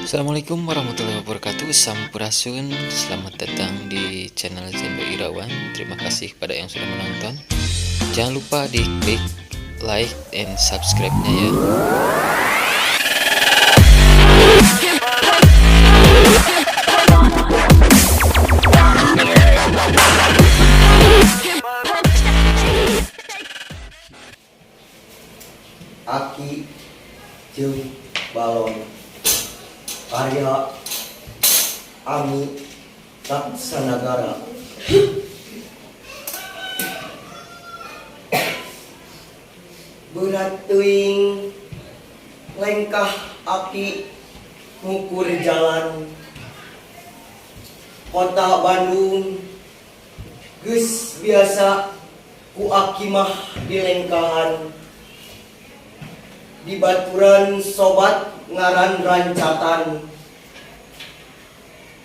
Assalamualaikum warahmatullahi wabarakatuh. Sampurasun. Selamat datang di channel Zendo Irawan. Terima kasih kepada yang sudah menonton. Jangan lupa di klik like and subscribe-nya ya. Aki jeung Balon, karya Ami Raksanagara. Berat teuing lengkah aki ngukur jalan kota Bandung, geus biasa ku aki mah dilengkahan. Dibaturan sobat ngaran rancatan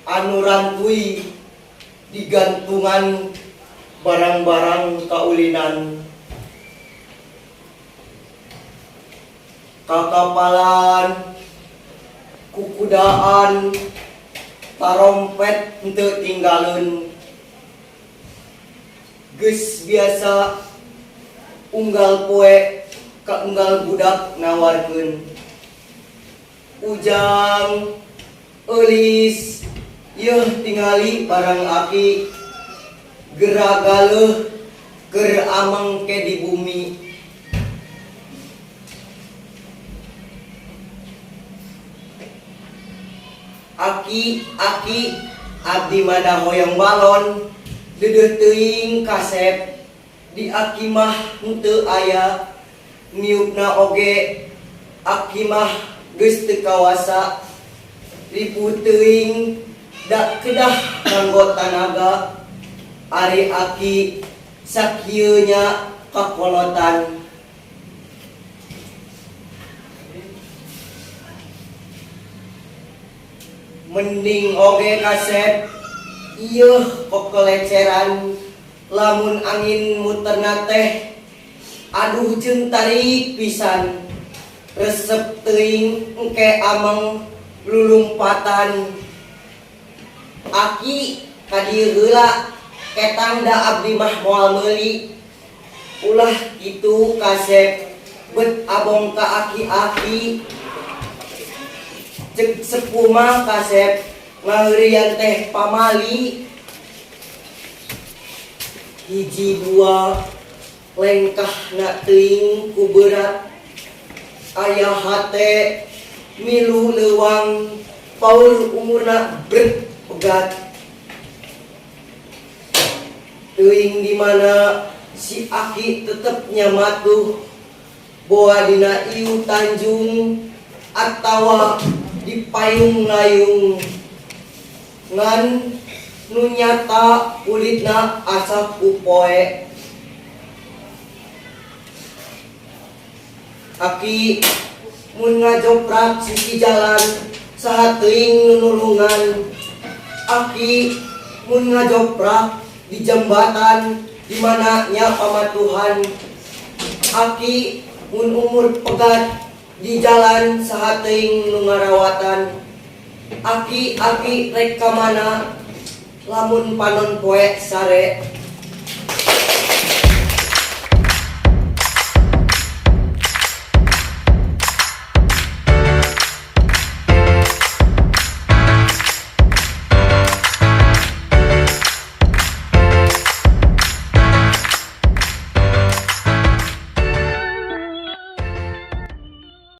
anu rantui digantungan barang-barang kaulinan, kakapalan, kukudaan, tarompet henteu tinggaleun. Geus biasa unggal poe ka unggal budak nawarkeun, "Ujang, Eulis, yeuh tingali barang aki, gera galeuh keur ameng ke di bumi." "Aki, aki, abdi mah da hoyong balon." "Deudeuh teuing, kasep, di aki mah henteu aya. Niupna oge aki mah geus teu kawasa, ripuh teuing da kedah nganggo tanaga. Ari aki sakieu nya kakolotan." "Mending oge, kasep, ieuh kokeleceran. Lamun angin muterna teh aduh jeung tarik pisan, resep teuing engke ameng lulumpatan. Aki ka dieu heula, ketang da abdi mah moal meuli." "Ulah kitu, kasep, bet abong ka aki-aki. Cek sepuh mah, kasep, ngaheureuyan teh pamali." Hiji dua lengkahna teuing ku berat, aya hate milu leuwang paur umurna brek pegat. Teuing di mana si aki tetep nyamatuh, boa dina iu tanjung atawa di payung layung, ngan nu nyata kulitna asa ku poe. Aki mun ngajoprak sisi jalan, saha teuing nu nulungan? Aki mun ngajoprak di jembatan, di mana nya pamatuhan? Aki mun umur pegat di jalan, saha teuing nu ngarawatan? Aki, aki, rek ka mana lamun panon poe sare?